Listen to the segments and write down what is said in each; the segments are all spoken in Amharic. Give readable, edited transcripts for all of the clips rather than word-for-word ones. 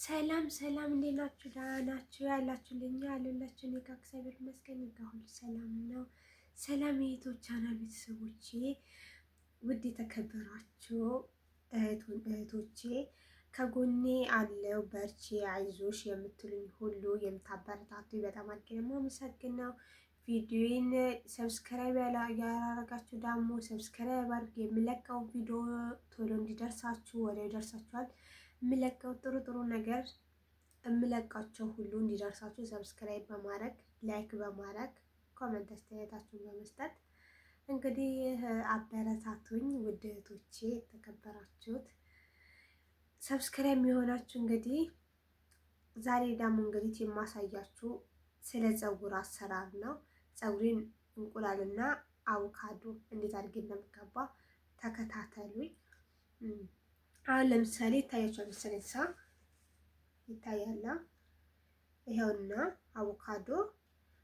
ሰላም ሰላም፣ እንዴት ናችሁ? ደህና ናችሁ? ያላችሁልኝ ያሉላችሁ እኔ ጋር እግዚአብሔር ይመስገን ጋር ሁሉ ሰላም ነው። ሰላም የ YouTube channel ቤተሰቦቼ፣ ውድ የተከበራችሁ እህቶቼ ከጎኔ አለው በርቺ፣ አይዞሽ የምትሉኝ ሁሉ የምታበረታቱኝ በጣም አድርጌ ደግሞ አመሰግነው። ቪዲዮን subscribe ያላረጋችሁ ደግሞ subscribe አድርጉ። የምለቀው ቪዲዮ ቶሎ እንዲደርሳችሁ ወዲያው ይደርሳችኋል። የምለቀው ጥሩ ጥሩ ነገር የምለቃቸው ሁሉ እንዲደርሳችሁ subscribe በማድረግ like በማድረግ comment አስተያየታችሁን በመስጠት እንግዲህ አበረታቱኝ። ውድ እህቶቼ የተከበራችሁት subscribe የሚሆናችሁ እንግዲህ ዛሬ ደግሞ እንግዲህ የማሳያችሁ ስለ ፀጉር አሰራር ነው። ፀጉሬን እንቁላልና አቮካዶ እንዴት አድርጌ እንደምቀባ ተከታተሉኝ። አሁን ለምሳሌ ይታያችኋል መሰለኝ ሳ ይታያላ። ይኸውና አቮካዶ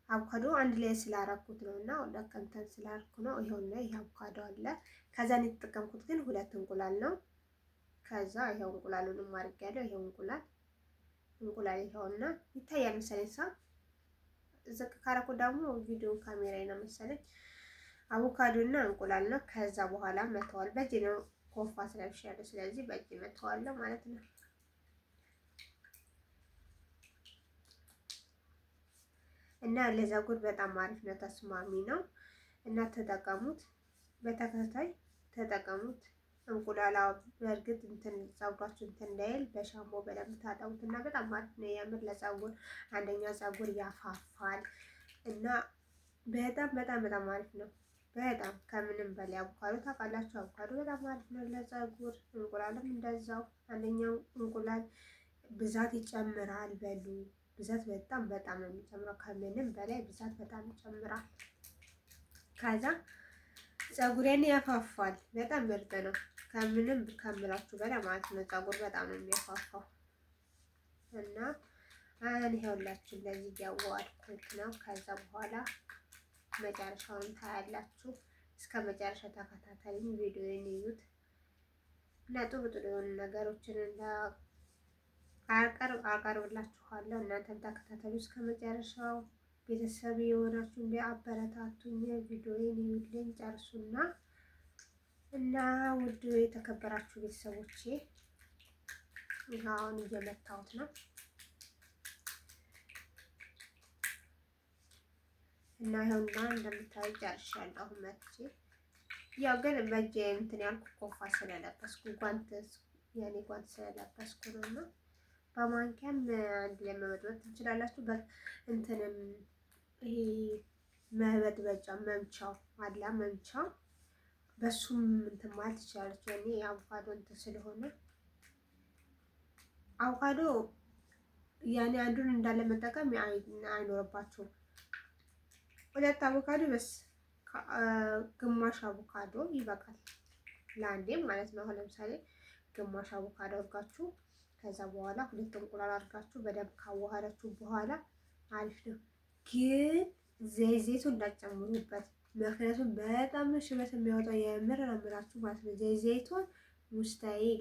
አቮካዶ አንድ ላይ ስላረኩት ነው እና ለከንተን ስላረኩ ነው። ይኸውና ይሄ አቮካዶ አለ። ከዛ እኔ የተጠቀምኩት ግን ሁለት እንቁላል ነው። ከዛ ይኸው እንቁላሉንም አድርጌያለሁ። ይኸው እንቁላል እንቁላል ይኸውና ይታያል መሰለኝ ሳ ዝቅ ካረኩት ደግሞ ቪዲዮ ካሜራ ነው መሰለኝ። አቮካዶ እና እንቁላል ነው። ከዛ በኋላ መተዋል በዚህ ነው ኮፋ ስለብሻለሁ። ስለዚህ በእጅ መተዋለሁ ማለት ነው። እና ለፀጉር በጣም አሪፍ ነው፣ ተስማሚ ነው እና ተጠቀሙት፣ በተከታታይ ተጠቀሙት። እንቁላል በእርግጥ እንትን ፀጉራችሁ እንትን እንዳይል በሻምፖ በደንብ ታጠቡት እና በጣም አሪፍ ነው የምር ለፀጉር። አንደኛ ፀጉር ያፋፋል እና በጣም በጣም በጣም አሪፍ ነው። በጣም ከምንም በላይ አቮካዶ ታውቃላችሁ፣ አቮካዶ በጣም አሪፍ ነው ለፀጉር። እንቁላልም እንደዛው። አንደኛው እንቁላል ብዛት ይጨምራል። በሉ ብዛት በጣም በጣም ነው የሚጨምረው። ከምንም በላይ ብዛት በጣም ይጨምራል። ከዛ ፀጉሬን ያፋፋል። በጣም ምርጥ ነው። ከምንም ከምላችሁ በላይ ማለት ነው። ፀጉር በጣም ነው የሚያፋፋው እና አሁን ይኸውላችሁ እንደዚህ እያዋሃድኩት ነው። ከዛ በኋላ መጨረሻውን ታያላችሁ። እስከ መጨረሻ ተከታተሉኝ፣ ቪዲዮውን እዩት እና ጥሩ ጥሩ የሆኑ ነገሮችን አቀርብላችኋለሁ። እናንተም ተከታተሉ እስከ መጨረሻው። ቤተሰብ የሆናችሁ እንደ አበረታቱኝ፣ ቪዲዮውን እዩልኝ ጨርሱና እና ውድ የተከበራችሁ ቤተሰቦቼ አሁን እየመታሁት ነው እና ይኸውና እንደምታዩ ጨርሻለሁ። አሁን መጥቼ ያው ግን በእጄ እንትን ያልኩ ኮፋ ስለለበስኩ ጓንት ያኔ ጓንት ስለለበስኩ ነው። እና በማንኪያም አንድ ላይ መበጥበጥ ትችላላችሁ። እንትንም ይሄ መበጥበጫ መምቻው አላ መምቻው በሱም እንትን ማለት ትችላላችሁ። ያኔ የአቮካዶ እንትን ስለሆነ አቮካዶ ያኔ አንዱን እንዳለ መጠቀም አይኖርባችሁም። ሁለት አቮካዶ በስ ግማሽ አቮካዶ ይበቃል ለአንዴ ማለት ነው። አሁን ለምሳሌ ግማሽ አቮካዶ አድርጋችሁ ከዛ በኋላ ሁለት እንቁላል አድርጋችሁ በደንብ ካዋሃዳችሁ በኋላ አሪፍ ነው። ግን ዘይት እንዳትጨምሩበት፣ ምክንያቱም በጣም ነው ሽበት የሚያወጣው። የምር ነው የምላችሁ ማለት ነው። ዘይቱን ሙስታሂል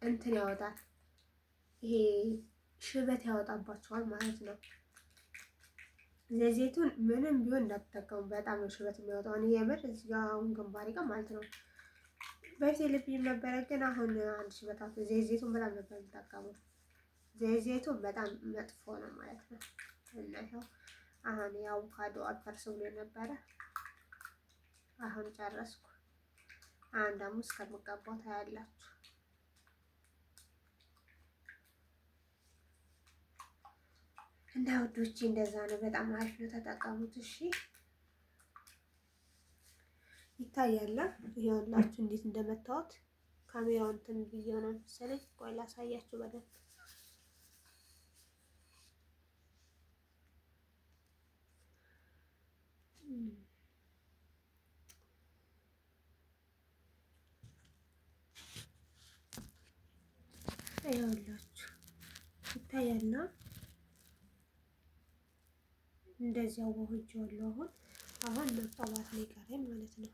እንትን ያወጣል፣ ይሄ ሽበት ያወጣባችኋል ማለት ነው። ዘይቱን ምንም ቢሆን እንዳትጠቀሙ። በጣም ነው ሽበት የሚያወጣው። እኔ የምር እዚህ ጋር አሁን ግንባሬ ጋር ማለት ነው በፊት የለብኝም ነበረ፣ ግን አሁን አንድ ሽበት አውጥቶ ዘይቱን በጣም ነበር የምጠቀመው። ዘይቱን በጣም መጥፎ ነው ማለት ነው። እና ይኸው አሁን የአቮካዶ አልፈርስ ብሎ ነበረ፣ አሁን ጨረስኩ። አሁን ደግሞ እስከምቀባው ታያላችሁ። እና ውዶቼ እንደዛ ነው። በጣም አሪፍ ነው፣ ተጠቀሙት። እሺ ይታያል። ይኸውላችሁ እንዴት እንደመታወት ካሜራውን እንትን ብዬው ነው መሰለኝ። ቆይ ላሳያችሁ በደንብ። ይኸውላችሁ ይታያልና እንደዚያው አዋህጄዋለሁ። አሁን አሁን መቀባት ነው የቀረኝ ማለት ነው።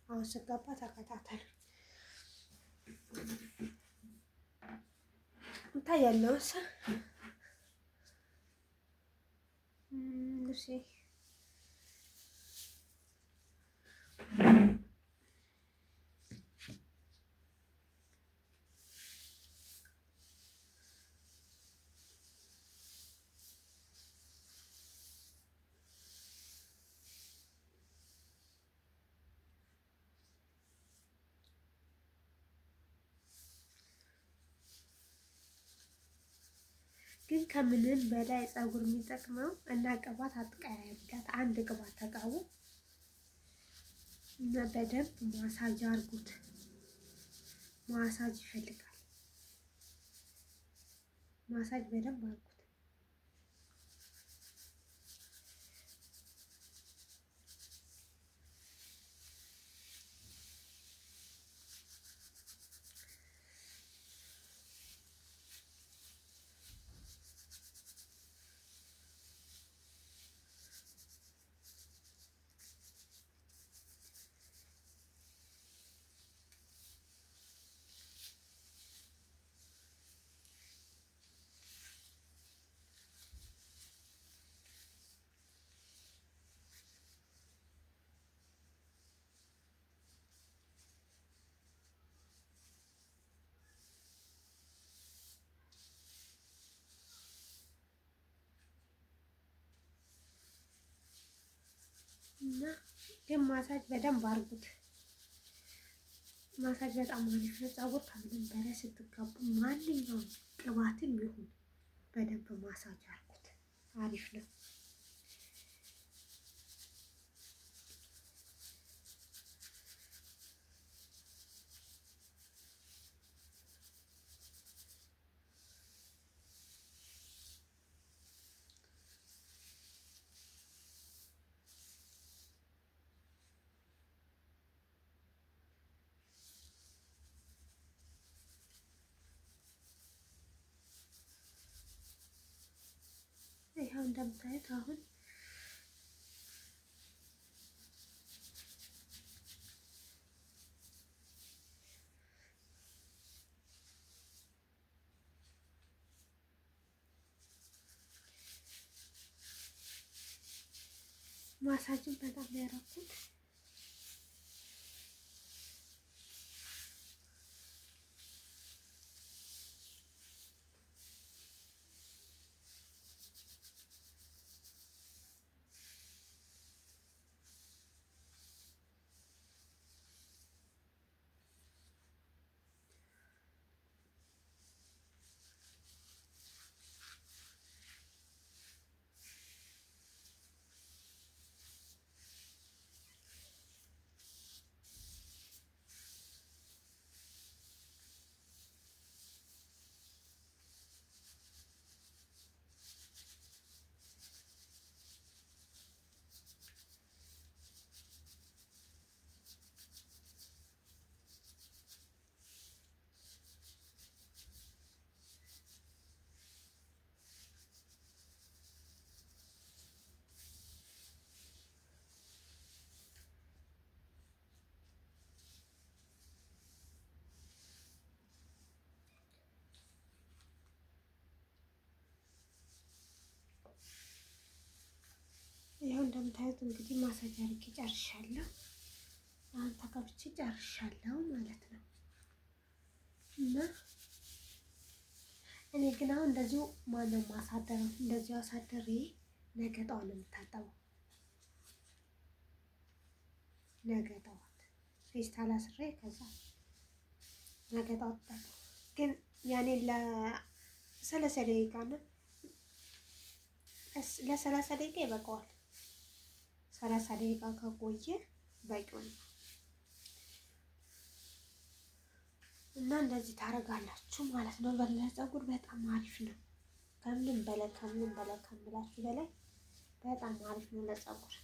አሁን ስገባ ተከታተሉ። ይታያል ልብሴ ግን ከምንም በላይ ፀጉር የሚጠቅመው እና ቅባት አትቀያይሩለት። አንድ ቅባት ተቀቡ እና በደንብ ማሳጅ አርጉት። ማሳጅ ይፈልጋል። ማሳጅ በደንብ አርጉት። እና ግን ማሳጅ በደንብ አርጉት። ማሳጅ በጣም አሪፍ ነው። ፀጉር ከምንም በላይ ስትጋቡ ማንኛውም ቅባትም ይሁን በደንብ ማሳጅ አርጉት፣ አሪፍ ነው። ይኸው እንደምታዩት አሁን ማሳጅን በጣም ነው ያደረኩት። ይኸው እንደምታዩት እንግዲህ ማሳጅ አድርጌ ጨርሻለሁ። አሁን ተቀብቼ ጨርሻለሁ ማለት ነው። እና እኔ ግን አሁን እንደዚሁ ማነው ማሳደረው እንደዚሁ አሳደሬ ነገ ጠዋት ነው የምታጠበው። ነገ ጠዋት ፌስታል አስሬ ከዛ ነገ ጠዋት ግን ያኔ ለ30 ደቂቃ ነው፣ ለ30 ደቂቃ ይበቃዋል። 30 ደቂቃ ከቆየ በቂው ነው። እና እንደዚህ ታደርጋላችሁ ማለት ነው። ለፀጉር በጣም አሪፍ ነው። ከምንም በላይ ከምንም በላይ ከምላችሁ በላይ በጣም አሪፍ ነው ለፀጉር።